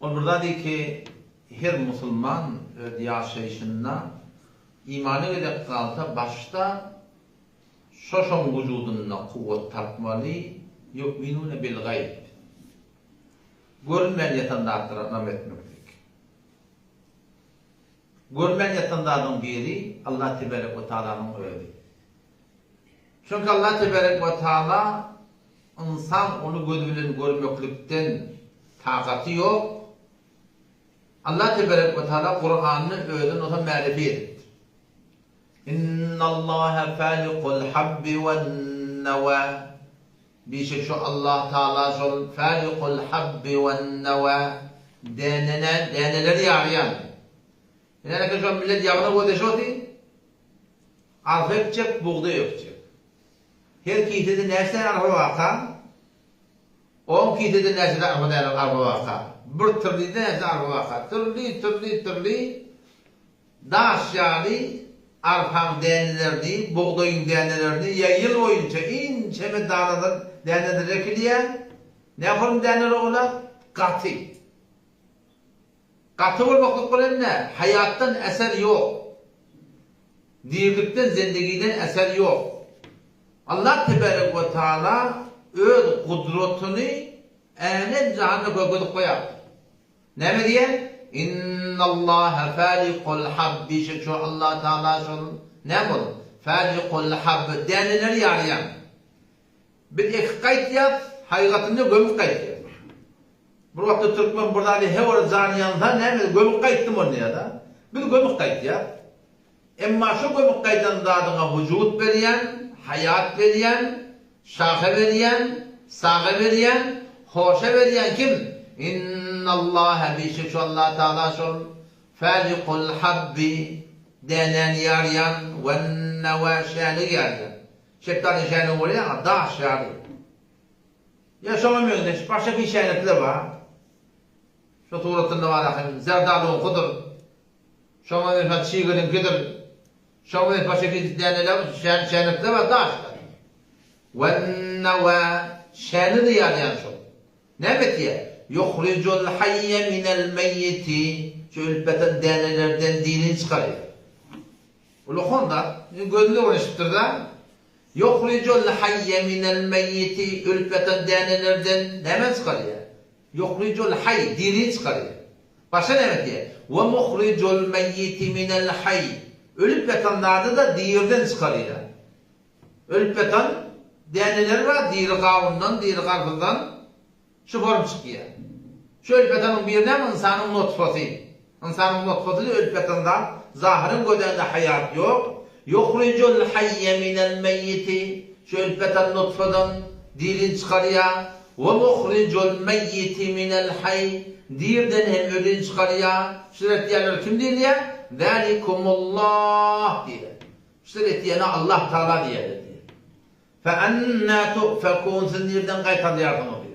Ol bir zady ki, her musulman öz ýaşaýşynda imana gezek galsa başda şo-şoň wujudynda kuwwat tapmaly, Ýu'minune bil gaýb. Görünmän ýatan zatlara ynam etmeklik. Görünmän ýatan zadyň biri Allah teberek we taalanyň özi. Çünki Allah teberek we taala ynsan ony gözi bilen görmeklikden takaty ýok. Allah teberek we taala Kuranda özüni osa märifi edipdir. Innallaha falikul habbi wen nawa. Bişek şu Allah Taala şol falikul habbi wen nawa dänene däneleri ýarýan. Ine şo millet ýagyna gözeşip otyr. Arpa ekjek, bugdaý ekjek. Her kisede näçe däne arpa barka, on kisede näçe arpa däne arpa barka, bir tyrlyda näçe arpa barka, tyrly, tyrly, tyrly daş ýaly arpaň dänelerini, bugdaýyň dänelerini ýa ýyl boýunça inçeme danadan däneler ekilýär. Nähili däneler olar? Gaty. Gaty bolmaklyk bilen nä, haýatdan eser ýok. Dirilikden, zendigiden eser ýok. Allah tebarek we taala öz gudratyny älem-jahanda görkezip goýapdyr. Näme diýýär? Innallaha falikul habbi şu Allah taala şol näme ol? Falikul habb däneleri ýarýan. Biz ekip gaýtýas, haýgatynda gömüp gaýtýas. Bir wagtda türkmen bir zady he bir jany ýansa näme gömüp gaýtdym ony diýýär-de. Biz gömüp gaýtýas. Emma şo gömüp gaýdan zadyňa wujud berýän, haýat berýän, şaha berýän, saga berýän, hoşa berýän kim? Innallaha bişek şu Allah Tagala şol Falikul habbi dänäni ýarýan, wen-newa şänigi ýarýan. Şetdaly şänik bolýar, daş ýaly. Ýa şoňa meňzeş başga bir şänikler bar. Şo suratynda bar ahym, zerdalyňkydyr. Şoňa meňzeş çigiliňkidir. Şoňa meňzeş başga bir däneler, şänikler bar, daş ýaly. Wen-newa, şänigi ýarýan şol. Näme etýär? Ýuhrijul haýýe minel meýýiti, şu ölüp ýatan dänelerden dirini çykarýar. Ulakan zat, gözüne öwrenişipdir-dä. Ýuhrijul haýýe minel meýýiti, ölüp ýatan dänelerden nämäni çykarýar? Ýuhrijul haý, dirini çykarýar. Başga näme etýär? We muhrijul meýýiti minel haý, ölüp ýatan zady-da diriden çykarýar. Ölüp ýatan däneler bar, diri gawundan, diri garpyzdan. Şu form çykýar. Şu ölüp ýatanyň biri näme? Ynsanyň nutfasy. Ynsanyň nutfasy-da ölüp ýatan zat. Zahyryň gözände haýat ýok. Ýuhrijul haýýe minel meýýiti. Şu ölüp ýatan nutfadan dirini çykarýar. We muhrijul meýýiti minel haý. Diriden hem ölini çykarýar. Şular etýänlere kim diýilýär? Zälikumullah diýilýär. Şular etýäne Allah Tagala diýýärler diýýär. Fe ennâ tu'fekûn siz nirden gaýtarylýarsyňyz diýýär.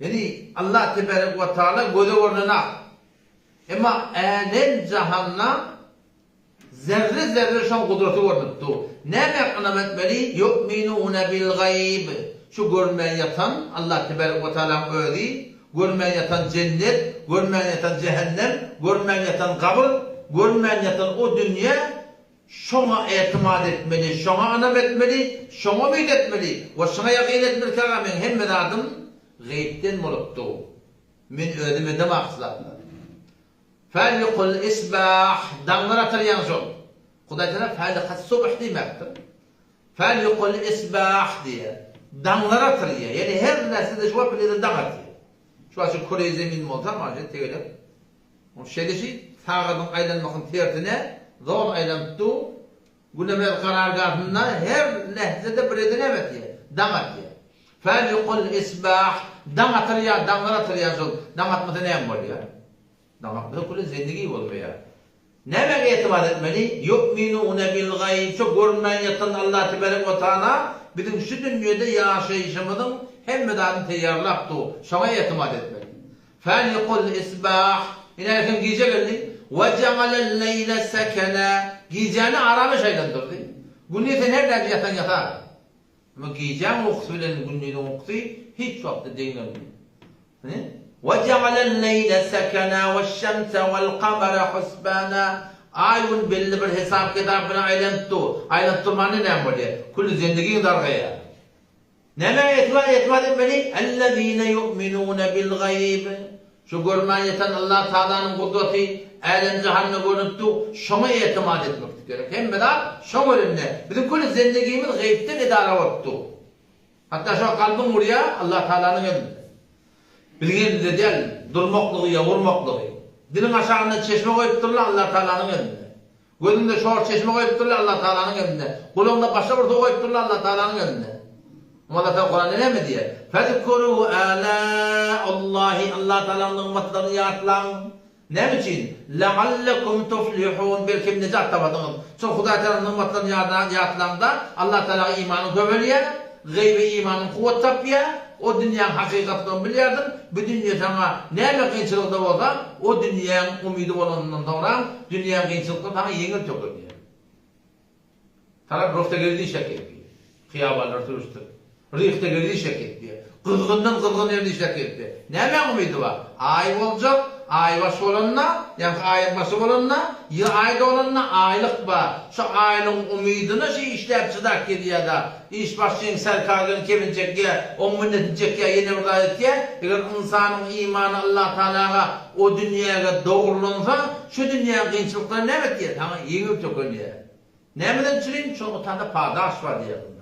Ýagny Allah tebarek we taala göze görnenak. Emma älem jahanda zerre zerre şoň gudraty görnüp dur. Nämä ynam etmeli? Ýu'minûne bil gaýb. Şu görünmän ýatan Allah tebarek we taalaň özi, görünmän ýatan jennet, görünmän ýatan jähennem, görünmän ýatan gabyr, görünmän ýatan o dünýä Şoňa etimat etmeli, şoňa ynam etmeli, şoňa umyt etmeli we şoňa ýakyn etmeli ki, meň hemme zadym gaýypden bolup dur. Men özüm edemok şu zatlary. Fälikul isbah, daňlar atyrýan şol. Hudaý Tagala fälikas subh diýmäpdir. Fälikul isbah diýýär. Daňlar atyrýar. Ýagny her närsede şu wagt bir ýerde daň atýar. Şu wagt şu küre zemin bolsa, maşa tegelek Oň şeýleşi sagadyň aýlanmasynyň tersine zol aýlanyp dur. Günem öz karargahynda her lähzede bir ýerde näme etýär? Daň atýar. Fälikul isbah, daň atyrýar, daňlar atyrýar şol. Daň atmasa näme bolýar? Daň atmasa küle zendigi bolmaýar. Nämä etibar etmeli? Ýu'minune bil gaýb, şo görünmän ýatan Allah tebarek we taala biziň şu dünýede ýaşaýşymyzyň hemme zadyny teýýarlap dur. Şoňa etimat etmeli. Fälikul isbah, ine erkin gije geldi. We jealel-leýle sekena, gijäni arama şaýlandyrdy. Gündiz sen her näçe ýatsaň ýatar. Emma gijäň ukusy bilen gündiziň ukusy hiç wagtda deňelmeýär. Ve jealel-leýle sekena weş-şemse wel-kamere husbana Aý-gün belli bir hesap-kitap bilen aýlanyp dur. Aýlanyp durmanda näme bolýar? Külli zendigiň dargaýar. Nämä etibar etibar etmeli? Ellezine ýu'minune bil-gaýb Şu görmän ýatan Allah Tagalanyň gudraty älem-jahanda görnüp dur, şoňa etimat etmeklik gerek. Hemme zat şoň elinde. Biziň külli zendigimiz gaýypdan edara bolup dur. Hatda şo kalbyň urýar Allah Tagalanyň elinde. Biziň elimizde däl, durmaklygy ýa urmaklygy. Diliň aşagynda çeşme goýupdyrlar Allah Tagalanyň elinde. Gözüňde şor çeşme goýupdyrlar Allah Tagalanyň elinde. Gulagyňda başga bir suw goýupdyrlar Allah Tagalanyň elinde. Muňa Allah Tagala Kuranda näme diýýär? Fezkuru ala'Allahi Allah Tagalanyň nygmatlaryny ýatlaň. Näme üçin? La'allakum tuflihun belkem nejat taparsyňyz. Şol Hudaý Tagalanyň nygmatlaryny ýatlaňda Allah Tagalaga imanyň köpelýär, gaýyba imanyň kuwwat tapýar, o dünýäň hakykatyny bilýärsiň, bu dünýe saňa näme kynçylykda bolsa, o dünýäň umydy bolanyndan soňra dünýäň kynçylyklary saňa ýeňil tökülýär. Tarap ruhda geldi işek etdi. Hyýabanlary sürüşdirip. Ryhda geldi işek etdi. Gyzgyndan gyzgyn ýerde işek etdi. Nämäň umydy bar? Aý boljak, aý baş bolanda, ýaňky aýyň başy bolanda, ýa aý dolanda aýlyk bar. Şo aýlygyň umydyna şi işläp çydap gelýär-de. Iş başçyň serkagyn kebin çekýär, oň minnetini çekýär, ýene bir zat etýär. Eger ynsanyň imany Allatagalaga o dünýäge dogrulansa, şu dünýäň kynçylyklary näme etýär? Saňa ýeňil tökünýär. Nämeden çürin? Şol otanda padaş bar diýýär bunda.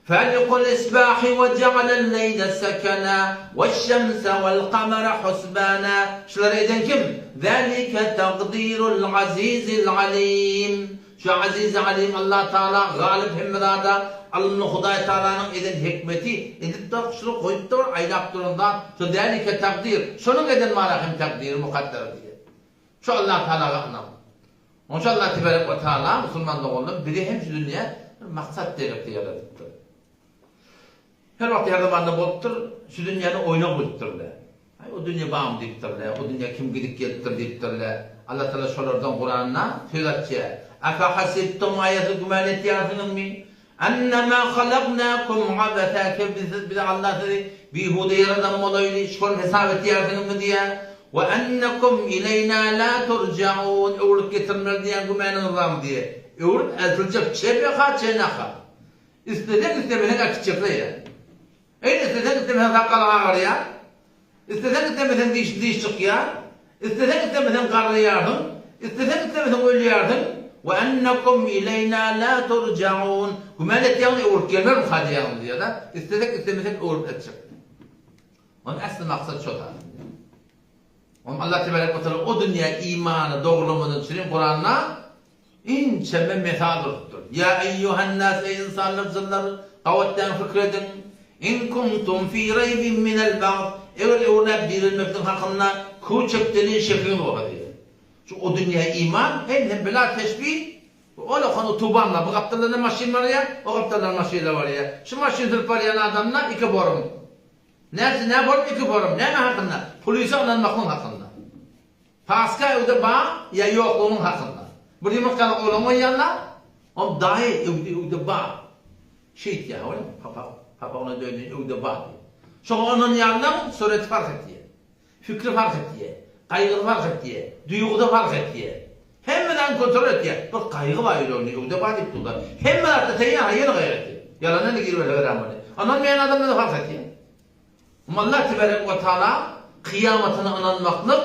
Fälikul isbahi we jealel leýle sekena weş-şemse wel-kamere husbana Şulary eden kim? Zälike takdirul azizil alim Şu Aziz Alim Allah Tagala galyp hemme zada ylymly Hudaý Tagalanyň eden hikmeti edip dur şuny goýup dur aýlap duran zat şu zälike takdir şonuň eden mara hem takdiri mukaddary diýýär. Şu Allah Tagalaga ynam. Onuň üçin Allah tebarek we taala musulman doganlar bizi hem şu dünýä bir maksat derekde ýaradypdyr. Her wagt her zamanda bolupdyr, şu dünýäni oýnag bilipdirler. Aý o dünýe barmy diýipdirler, o dünýä kim gidip gelipdir diýipdirler. Allah Taala şolardan Kuranda söz açýar. Afa hasibtum aýa siz güman etýärsiňizmi? Ennema halaknakum abesa ke biz bizi Allah sizi bihuda ýaradan bolaýly şony hesap etýärsiňizmi diýýär. We ennekum ileýna la turjaun öwrülip getirilmeli diýen gümanyňyz barmy diýýär. Öwrüp eltiljek çebeha çenaha. Isleseň islemeseň äkitjekler ýa. Eý isleseň islemeseň sakgalyň agarýar. Isleseň islemeseň diş diş çykýar. Isleseň islemeseň garraýarsyň. Isleseň islemeseň ölýärsiň. We ennekum ileýna la turjaun. Güman etýäňiz öwrüp gelmermika diýýäňiz diýýär-de. Islesek islemesek öwrüp etjek. Onuň ähli maksady şo zat. Onuň Allah tebarek we taala o dünýä imany dogrulamadan çürin Kuranda Inçeme mesal durupdyr. Ýa eýýuhennas, eý ynsanlar, jynlar, gabat däň pikir ediň! In kuntum fi reýbin minel ba'th, eger öwrüläp direlmeklik hakynda köçekdeli şekiňiz bolsa diýýär. Şu o dünýä iman, hem hem bila teşbih, olakan utubanlar, bu gapdaldan hem maşyn barýar, o gapdaldan maşynlar barýar. Şu maşyn sürüp barýan adamda iki borum. Näçe, nä borum, iki borum. Näme hakynda? Pulisa ynanmaklyk hakynda. Paska öwde bar ýa ýoklugynyň hakynda. Bir ýumurtgany oglan goýýarlar, ol daýy öwde öwde bar. Şeýtýär ol, papak, papagyna döndüýn öwde bar diýip. Şoňa ynanýanlaň sureti fark etýär. Fikri fark etýär. Gaýgysy fark etýär. Duýgusy fark etýär. Hemme zadyny kontrol etýär. Bir gaýgy bar ýüreginde öwde bar diýip durlar. Hemme zatda teýýar, ha ýene gaýgy etýär. Ýalana indi giriberse örän bolýar. Ynanmaýan adamda-da fark etýär. Allah tebarek we taala kyýamatyna ynanmaklyk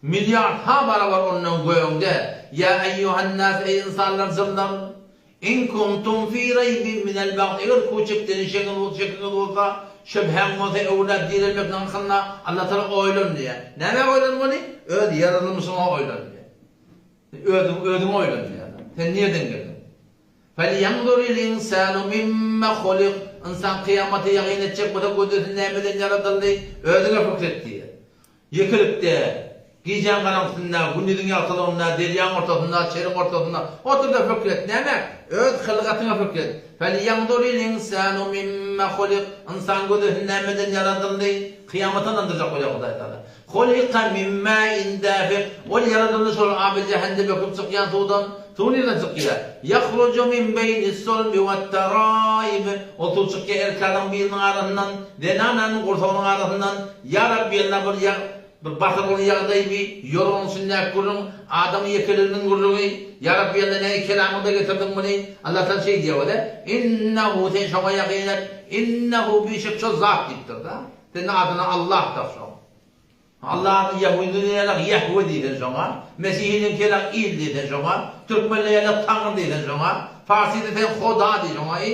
milliard ha barabar ondan göňde, Ýa eýýuhan-nas eý ynsanlar jynlar, in kuntum fi reýbin minel ba'th eger kuçekden şekiňiz şekiňiz bolsa, şübhäň bolsa öwrüläp direlmeklik hakynda Allah taala oýlan diýýär. Nämä oýlanmaly? Öz ýaradylmyşyňa oýlan diýýär. Özüň özüňe oýlan diýýär. Sen nirden geldiň? Felýanzuril insanu mimma hulik, Ynsan kyýamaty ýagyn etjek bolsa gözlesin nämeden ýaradyldy, özüňe pikir et diýýär. Ýekelikde. Gijäň garaňkysynda, gündiziň ýagtylygynda, derýaň ortasynda, çeliň ortasynda otur-da pikir et. Näme? Öz hylgatyňa pikir et. Felýanzuril insanu mimma hulik. Ynsan gözi nämeden ýaradyldy? Kyýamata ynandyrjak bolýar Hudaý Tagala. Hulika min ma'in dafik. Ol ýaradyldy şol aby-jähende böküp çykýan suwdan. Suw nireden çykýar? Ýahruju min beýnis-sulbi wat-taraib. Ol suw çykýar erkek adamyň biriniň arasyndan, zenananyň gursagynyň arasyndan. Ýa Rabbi ýa bir bir basyrgyly ýagdaý bi, ýorganyň içindäki gürrüň, adamyň ýekeliginiň gürrüňi. Ýa Rabbi ýa näme kelamyňda getirdiň muny? Allah Tagala şeý diýýär wele, Innehu sen şoňa ýakyn et, innehu bişek şo zat diýipdir-da. Sen adyna Allah dak şoň. Allahny ýahudylar ýalak Ýehwe diýsen şoňa, mesihiniňki ýalak Il diýsen şoňa, türkmenler ýalak Taňry diýsen şoňa, farsyda sen Hoda diý şoňa i.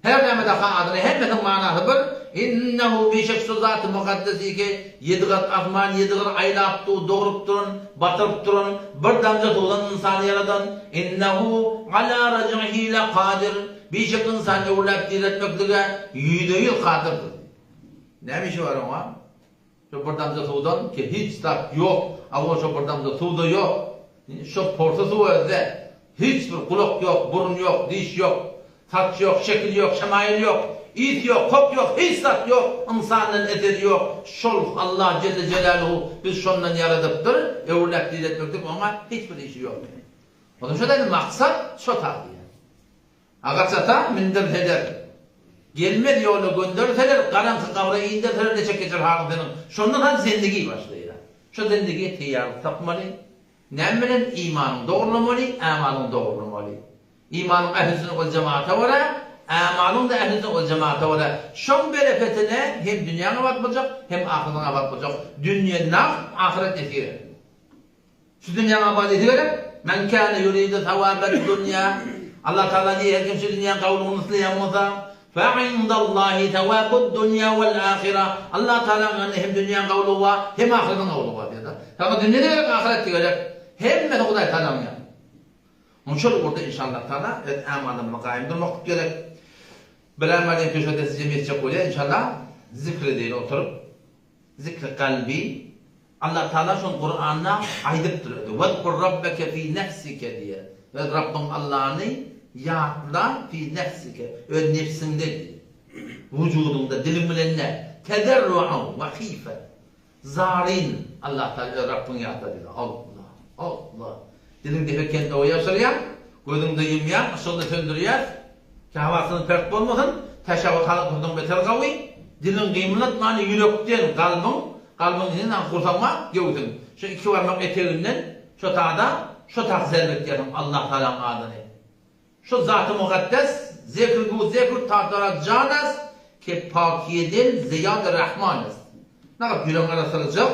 Her näme dakan adyna hemmesiniň manasy bir, Innehu bişek şu zaty mukaddesi ki, ýedi gat asman ýedi gyr aýlap du dogrup duran, batyryp duran, bir damja suwdan ynsany ýaradan, Innehu ala raj'ihi lekadir, bişek ynsany öwürläp direltmeklige ýüzde-ýüz kadyrdyr. Näme işi bar oňa? Şo bir damja suwdan ki hiç zat ýok. Awal şo bir damja suw-da ýok. Şo porsy suw özde. Hiç bir gulak ýok, burun ýok, diş ýok, saç ýok, şekil ýok, şemaýyl ýok, ys ýok, kok ýok, hiç zat ýok, ynsandan eseri ýok. Şol Allah jelle jelaluhu bizi şondan ýaradypdyr, öwürläp diretmeklik oňa hiç bir işi ýok. Onuň şo däli maksat şo taýda. Agaç ata mindirseler, Gelmez ýola gönderseler, Garaňky gabra inderseler Neçek geçer halyň seniň. Şondan soň zendigi başlaýar. Şo zendigiýe teýýarlyk tapmaly. Näme bilen? Imanyňy dogrulamaly, ämalyňy dogrulamaly. Imanyň ähli-sünnet wal jemaata görä, ämalyň-da ähli-sünnet wal jemaata görä. Şoň bereketine hem dünýäň abat boljak, hem ahyretiň abat boljak. Dünýe nagt, ahyret nesibe. Şu dünýäň abadysy gerek. Men kâne ýuridu sawabed dunýa. Allah Tagala diýýär, her kim şu dünýäň gowulygyny isleýän bolsa, fe indallahi sawabud dunýa wal ahira. Allah Tagalaň ýanynda hem dünýäň gowulygy bar, hem ahyretiň gowulygy bar diýýär. Saňa dünýe-de gerek, ahyret-de gerek. Hemmesi Hudaý Tagalaň ýanynda. Onuň şol ugurda inşallah Tagala öz ämallarymyza gaýym durmaklyk gerek. Birän barýan köşede siz jem etjek bolýar inşallah zikr edeýin oturyp. Zikri kalbi, Allah Tagala şony Kuranda aýdypdyr özi, Wezkur rabbeke fi nefsike diýýär. Öz Rabbyň Allany ýatla fi nefsike, öz nebsiňde diýýär. Wujudyňda, diliň bilen däl. Tezerruan we hife. Zaryn Allah Tagala öz Rabbyňy ýatla diýýär. Allah, Allah. Diliň depe kende oý ýabşyrýaň, gözüňde ýumýaň, yşygyny söndürýäs, Käwagtyňyz pert bolmasyn, täşäwut halatymyzdan beter gawy, diliň gymylatmany ýürekden galbyň, galbyň indi aň gursagyňa, göwsüň, şu iki barmak eteginden şo tada, şo tak zerb etýärsiň Allah Tagalaň adyny. Şu zaty mukaddes zikr gu zikr ta dara jan est, ke pakiýe dil ze ýad Rahman est. Nagt ýüregiň arassalajak,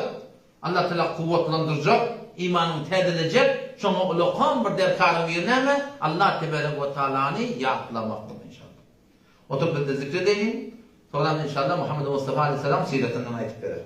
Allah Tagala kuwwatlandyrjak, imanyňy täzelejek, şoňa ulakan bir derkaryň biri näme? Allah tebarek we Taalany ýatlamakdyr inşallah. Oturyp bizde zikr edeýliň, soňram inşallah Muhammed Mustafa aleýhissalam syratyndan aýdyp berer.